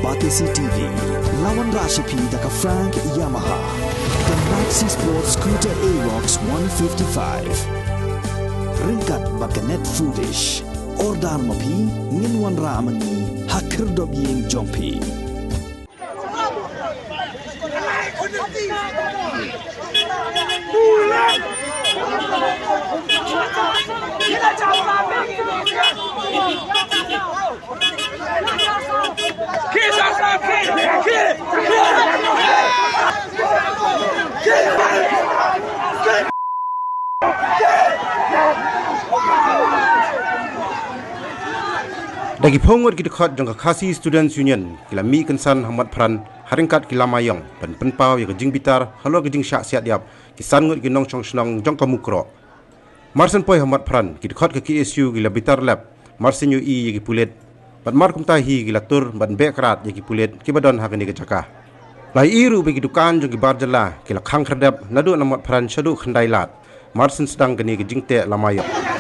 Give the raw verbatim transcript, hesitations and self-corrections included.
Batesi T V. La wanrah sha phi da ka Frank Yamaha, ka Maxi Sport Scooter Aerox one fifty-five. Ryngkat bad ka Net Foodish. Order ma phi, ngin wanrah ma ngi ha khyrdop ïing jong phi. Da ki phew ngut ki dkhot jong ka Khasi Students Union ki la mih kynsan ha Motphran ha ryngkat ki lama ïong ban pynpaw ïa ka jingbitar halor ka jingshah siat ïap ki san ngut ki nongshong shnong jong ka Mukroh. Mar syn poi ha Motphran, ki dkhot ka K S U ki la bitar lep mar syn ïohi ïa ki pulit, bad mar kumta hi ki la tur ban beh krad ïa ki pulit kiba don ha kane ka jaka. La ïohi ruh ba ki dukan jong ki bar jylla ki la khang khyrdep naduh na Motphran shaduh Khyndailad mar syn sdang kane ka jingteh lama ïong.